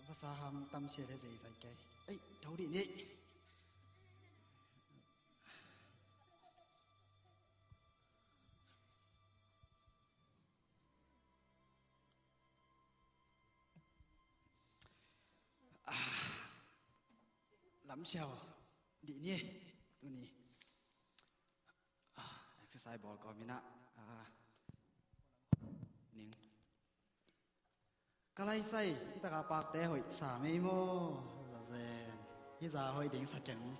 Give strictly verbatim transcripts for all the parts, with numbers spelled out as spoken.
Pasal ham tam sia le zei zai kei. Ei, tho dih ni. Ah, lam siau dih ni. Tuni. Ah, exercise bawl kawm in ah, ah, ning. Ka laisai, hi taka pakte hoih sa mei maw? Zazen. Hi za hoih ding sa keng.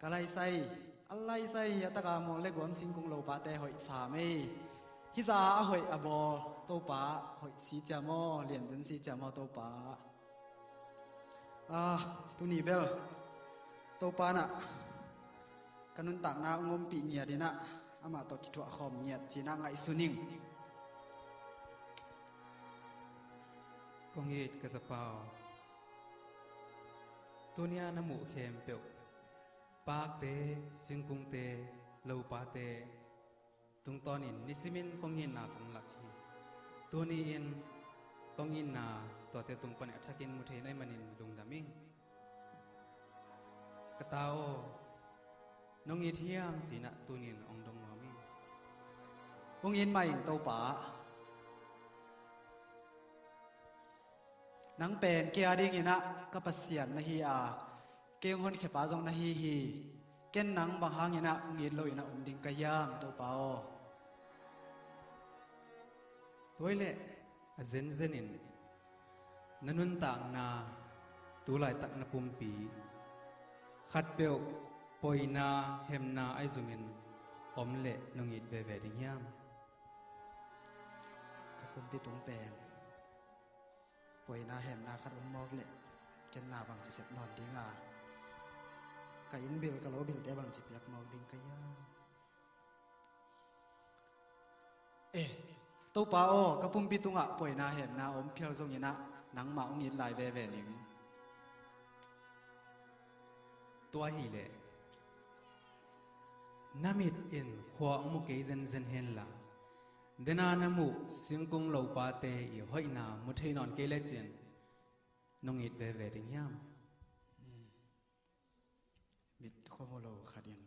Ka laisai, a laisai hi a taka maw le guam singkung lo pate hoih sa mei. Hi za a hoih a bawl, Topa hoih si cia maw, lian zen si cia maw, Topa. Ah, tuni bel Topa in ah ka nuntakna hong ompih ngiat in ah, amah tawh kithuah khawm ngiat ci-in ah ngaihsun ing. Kong it ka Tapa aw, tuni-a na muh khempeuh, pakte, singkungte, lopate tungtawnin nisimin kong itna kong lak hi. Tuni-in kong itna tuate tung panin a thakin mu thei na hih manin lungdam ing. Ka ta aw, nong it hiam ci-in ah tuni-in hong dong nuam ing. Hong it mah ing Topa. Nang pen kei a dingin ah ka Pasian na hi a, kei hong honkhia pa zong na hi hi. Ken nang bang hangin ah hong it loin ah om ding ka hiam, Topa aw? Tua hi leh a zenzenin na nuntakna, tu laitak na pumpi khatpeuh poina, hemna ahi zongin om leh nong it veve ding hiam? Ka pumpi tung pen poina hemna khat om mawk leh ken na bangci sep nawn ding a, ka inn bil ka lo bilte bangci piak mawk ding ka hiam? Eh, Topa aw, ka pumpi tungah poina hemna om phial zongin ah nangmah hong it lai veve ning. Tua hi leh na mit in khua hong mu kei zenzen henla, den a na muh singkung lopate i hoihna mu thei nawn kei lecin nong it veve ding hiam? Mit khua mu lo khatin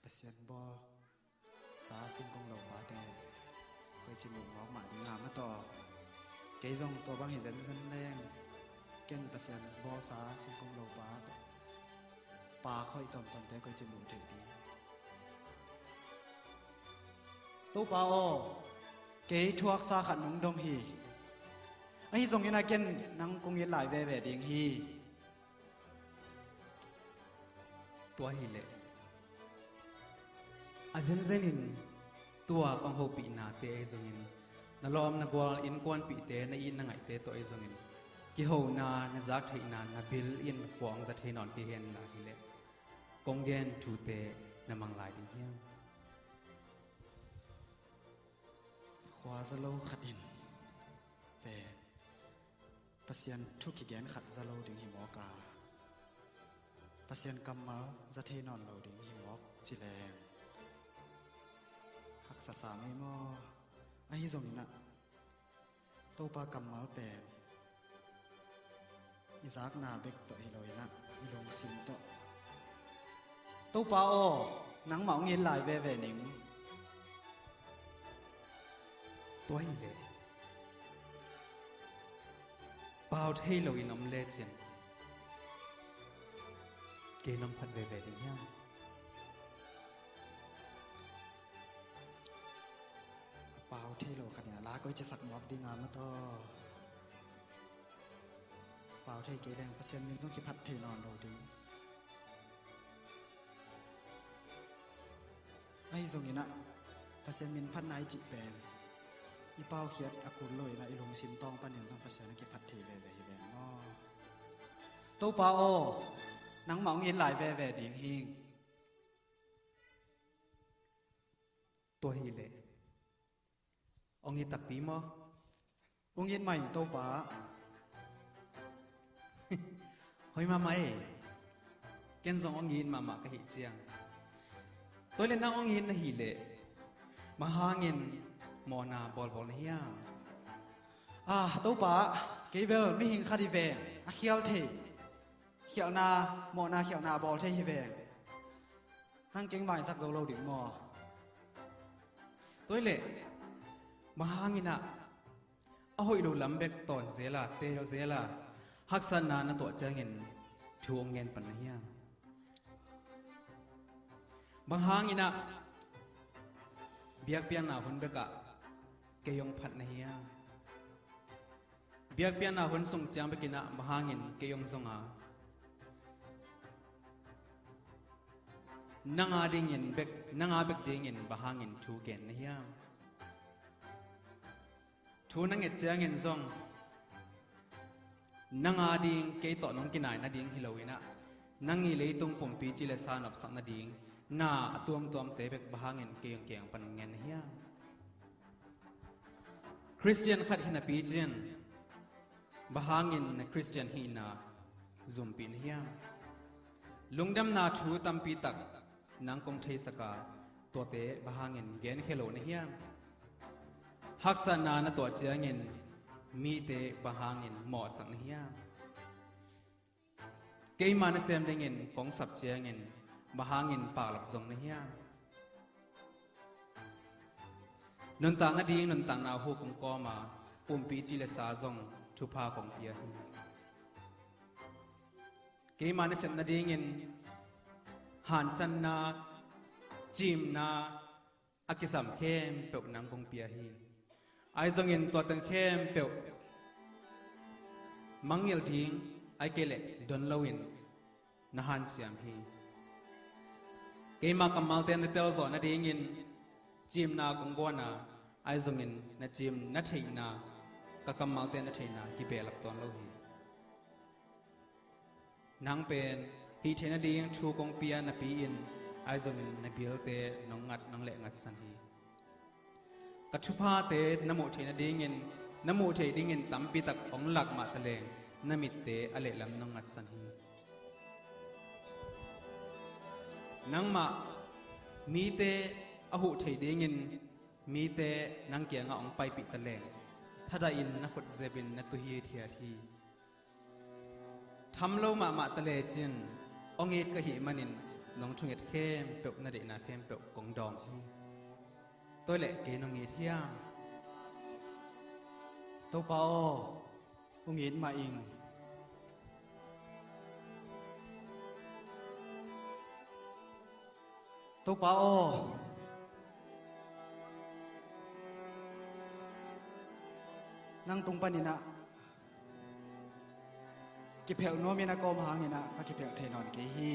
Pasian bawlsa singkung lopate koici muh mawk mah ding a, mataw. Kei zong tua bang hi zenzen leng ken Pasian bawlsa singkung lopa tawh pa hoih tuamtuamte koici muh theih ding. Topa aw, kei thuaksa khat nong dong hi. Ahi zongin a ken nang kong it lai veve ding hi. Tua hi leh a zenzenin tua kong hopihnate ahi zongin, na lawm na gual innkuanpihte, na it na ngaihte tawh ahi zongin kihona na zak theihna na bil in khua hong za thei nawn kei henla hi leh kong gen thute na mang lai ding hiam? Khua za lo khatin pen Pasian thu kigen khat za lo ding hi mawk a, Pasian kammal za thei nawn lo ding hi mawk ci leng haksa sa mei maw? Ahi zongin ah Topa kammal pen i zakna bek tawh hi loin ah i lungsim tawh, Topa aw, nangmah hong it lai veve ning. Tua hi leh pau thei loin om lecin kei nong phat veve ding hiam? A pau thei lo khatin a la koici sak mawk ding a, mataw. Pau thei kei leng Pasian min zong kiphat thei nawn lo ding. Ahi zongin ah Pasian min phatna i cih pen i paukhiat a kul loin ah i lungsim tawng panin zong Pasian a kiphat thei veve hi ven maw? Topa aw, nangmah hong it lai veve ding hing. Tua hi leh hong it takpi maw? Hong it mah ing Topa. Hoi mahmah e. Ken zong hong it mahmah ka hih ciang, tua leh nang hong it na hih leh bang hangin mawhna bawlbawl na hiam? Ah, Topa, kei bel mihing khat hi ve, a khial thei, khialhna, mawhna khialhna a bawl thei hi ve. Nang kei maisak zo lo ding maw? Tua hi leh, bang hangin ah a hoih lo lam bek tawn zel a, teel zel a, haksatna na tuah ciangin thu hong ngen pan na hiam? Bang hangin ah biakpiakna hun bekah kei hong phat na hiam? Biakpiakna hun sung ciang bekin ah bang hangin kei hong zong a, nang a dingin bek, nang a bek dingin bang hangin thu gen na hiam? Thu na nget ciangin zong nang a ding, kei tawh nong kinai nading hi loin ah, nang i leitung pumpi ci le sa nopsak nading na a tuamtuamte bek bang hangin kei hong kiang pan hong ngen na hiam? Khristian khat hi napi cin bang hangin na Khristian hihna zumpih na hiam? Lungdamna thu tampi tak nang kong theisak a, tuate bang hangin genkhia lo na hiam? Haksatna na tuah ciangin mite bang hangin mawhsak na hiam? Keima nasem dingin kong sap ciangin bang hangin paklap zong na hiam? Nuntak nading nuntakna hu kong kawm a, pumpi ci le sa zong thupha kong pia hi. Keima nasep nadingin hansanna, cimna, a kisam khempeuh nang kong pia hi. Ahi zongin tua teng khempeuh mangngilh ding, ahih kei leh don loin na hanciam hi. Keima kammalte na telzawh nadingin cimna kong guan a, ahi zongin na cim, na theihna, ka kammalte na theihna kibehlap tuan lo hi. Nang pen hih theih nading thu kong pia napi-in, ahi zongin na bilte nong ngat, nong lehngatsan hi. Ka thuphate na muh theih nadingin, na muh theih dingin tampi tak hong lak mah taleng, na mitte a lehlam nong ngatsan hi. Nangmah mite a huh theih dingin mite nang kiangah hong paipih taleng, thadahin na khut zepin na tu hithiat hi. Tham lo mahmah ta lecin hong it ka hih manin nong thunget khempeuh, na deihna khempeuh kong dawng hi. Tua leh kei nong it hiam? Topa aw, hong it mah ing. Topa aw, nang tung panin ah kiphelh nuamin a kawm hangin ah ka kiphelh thei nawn kei hi.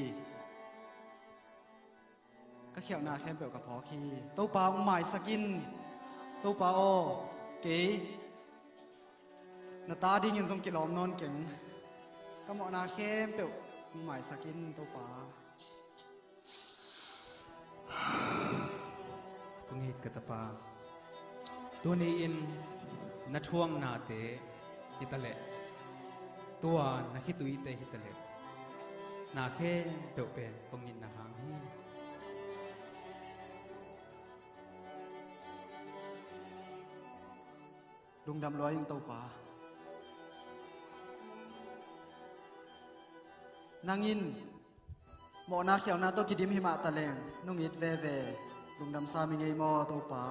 Ka khialhna khempeuh ka phawk hi. Topa, hong maisak in. Topa aw, kei na ta dingin zong kilawm nawn keng. Ka mawhna khempeuh hong maisak in, Topa. Kong it ka tapa, tuni-in na thuaknate hi ta leh, tua na khituite hi ta leh, na khempeuh pen kong itna hang hi. Lungdam lua ing, Topa. Nang in mawhna khialhna tawh kidim hi mah taleng, nong it veve. Lungdam sam ing ei maw, Topa.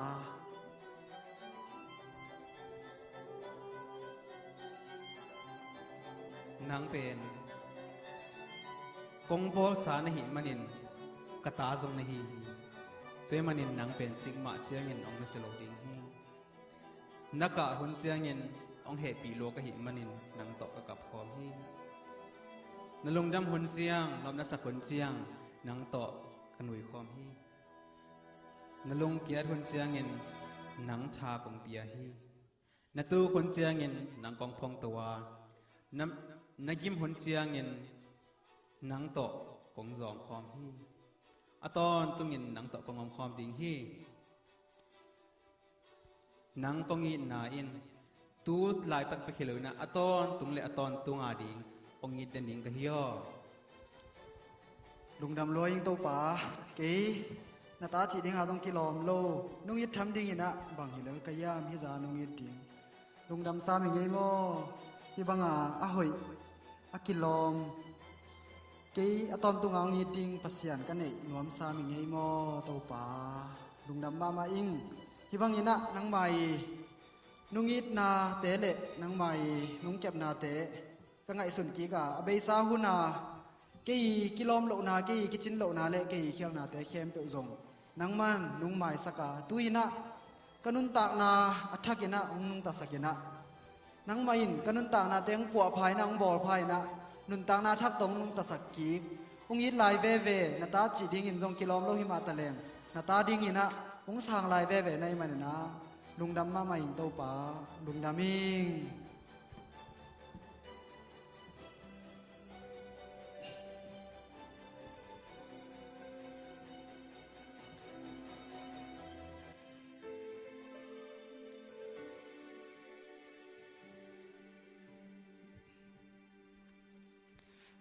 Nang pen kong bawlsa na hih manin ka ta zong na hi hi. Tua ahih manin nang pen cikmah ciangin hong nusia lo ding hi. Na kah hun ciangin hong hehpih lua ka hih manin nang tawh ka kap khawm hi. Na lungdam hun ciang, nopna sak hun ciang nang tawh ka nui khawm hi. Na lungkiat hun ciangin nang tha kong pia hi. Na tuk hun ciangin nang kong phongto a, na, na gim hun ciangin nang tawh kong zawng khawm hi. A tawntungin nang tawh kong om khawm ding hi. Nang kong itna in tu laitak bek hi lo in ah, a tawntung le a tawntung a ding hong it den ding ka hi aw. Lungdam lua ing, Topa. Kei na ta cih dingah zong kilawm lo. Nong it tham dingin ah bang hi lel ka hiam, hih zah nong it ding? Lungdam sam i ngei maw? Hih banga a hoih, a kilawm, kei a tawntunga hong it ding Pasian ka neih nuam sam i ngei maw, Topa? Lungdam mahmah ing. Hih bangin ah nangmah i nung itnate le nangmah i nung kepnate ka ngaihsun kik a, a beisa huna kei i kilawm lohna, kei i kicin lohna le kei i khialhnate khempeuh zong nangman nung maisak a, tu-in ah ka nuntakna a thakin ah hong nungtasak in ah, nangmah in ka nuntaknate hong puahpha in ah, hong bawlpha in ah, nuntakna thak tawh hong nungtasak kik, hong it lai veve, na ta cih dingin zong kilawm lo hi mah taleng, na ta dingin ah hong sang lai veve na hih manin ah, lungdam mahmah ing Topa, lungdam ing.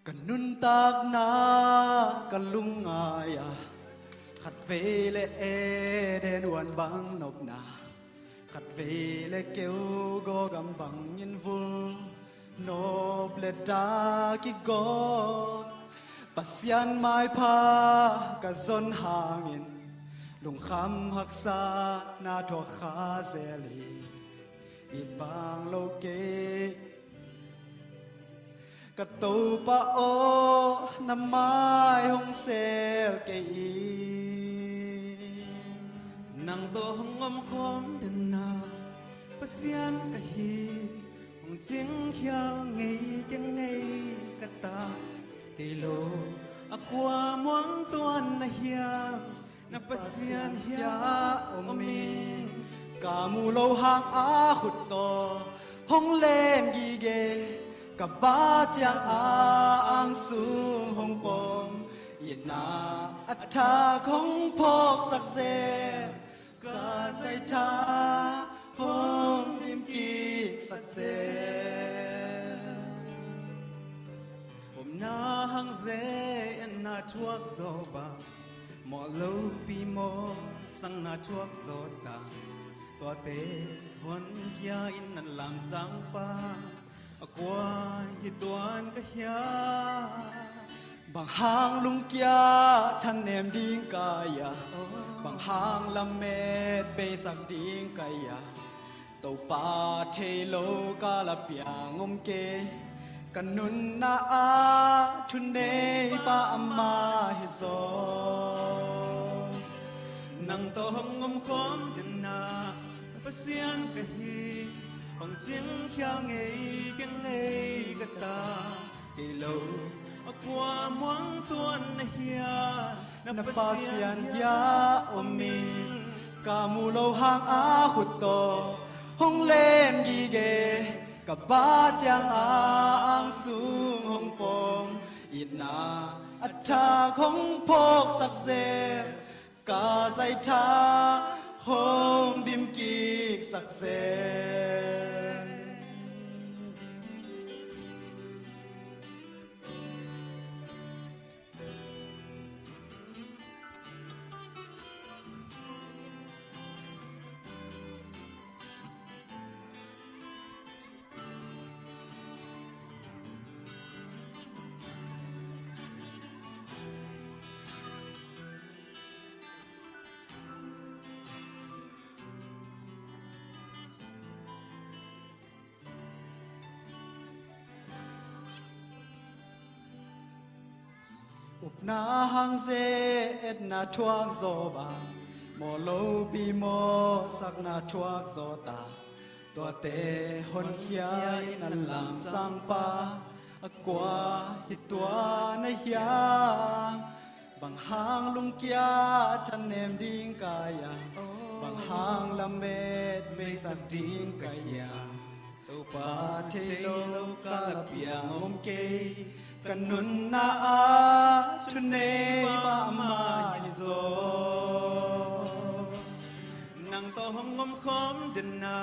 Ka nuntakna ka lungngai a, khatvei le Eden huan bang nopna, khatvei le keu gawgam bangin vul nop le dak i gawt. Pasian maipha ka zon hangin lungkham haksatna thuak kha zel hi. It bang lo kei, ka Topa aw, na mai hong sel kei in. Nang tawh hong omkhawm denna Pasian ka hi, hong cingkhial ngei keng ngei ka ta. Kei lo a kua muang tuan na hiam, na Pasian hiah om ing. Ka mu lo hang a khut tawh hong len gige, ka ba ciang a ang sung hong pom, itna a thak hong phawksak zel, ka zaitha hong dim kiksak zel. Omna hang ze, etna thuak zaw bang, mawh lopi mawhsakna thuak zaw ta. Tuate honkhia in na lamsang pa, a kua hi tuan ka hia. Bang hang lungkia thanem ding ka hia, bang hang lamet beisak ding ka hia. Topa thei lo ka la piang om kei, ka nunna ah thuneipa amah hi zaw. Nang tawh hong omkhawm denna Pasian ka hi, hong cingkhial ngei keng ngei ka ta. Kei lo a kua muang tuan na hiam, na Pasian hiah om ing. Ka mu lo hang a khut tawh hong len gige, ka ba ciang a ang sung hong pom, itna a thak hong phawksak zel, ka zaitha hong dim kiksak zel. Upna hang ze, etna thuak zaw bang, mawh lopi mawhsakna thuak zaw ta. Tuate honkhia in na lamsang pa, a kua hi tuan na hiam. Bang hang lungkia thanem ding ka hia, bang hang lamet beisak ding ka hia. Topa thei lo ka la piang om kei, ka nunna ah thuneipa amah hi zaw. Nang tawh hong omkhawm denna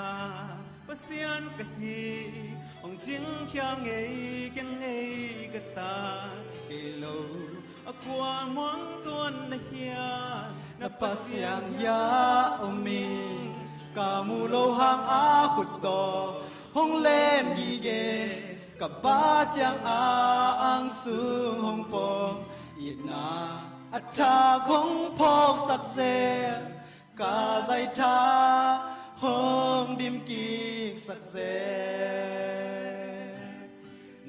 Pasian ka hi, hong cingkhial ngei keng ngei ka ta. Kei lo a kua muang tuan na hiam, na Pasian hiah om ing. Ka mu lo hang a khut tawh Hong len gige, ka Pa ciang a ang sung hong pom, itna a thak hong phawksak zel, ka zaitha hong dimkiksak zel.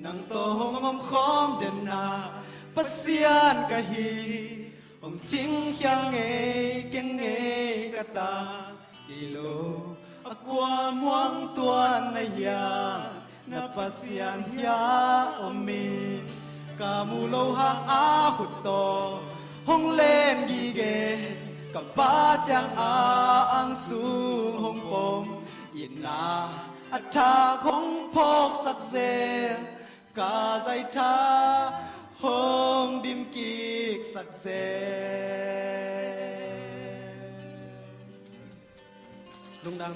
Nang tawh hong omkhawm denna Pasian ka hi, hong cingkhial ngei keng ngei ka ta. Kei lo a kua muang tuan na hia, na Pasian hia om mi. Ka mu lo hang a khut tawh hong len gige, ka Pa ciang a ang sung hong pom, itna a thak hong phawksak zel, ka zaitha hong dimkiksak zel. Lungdam.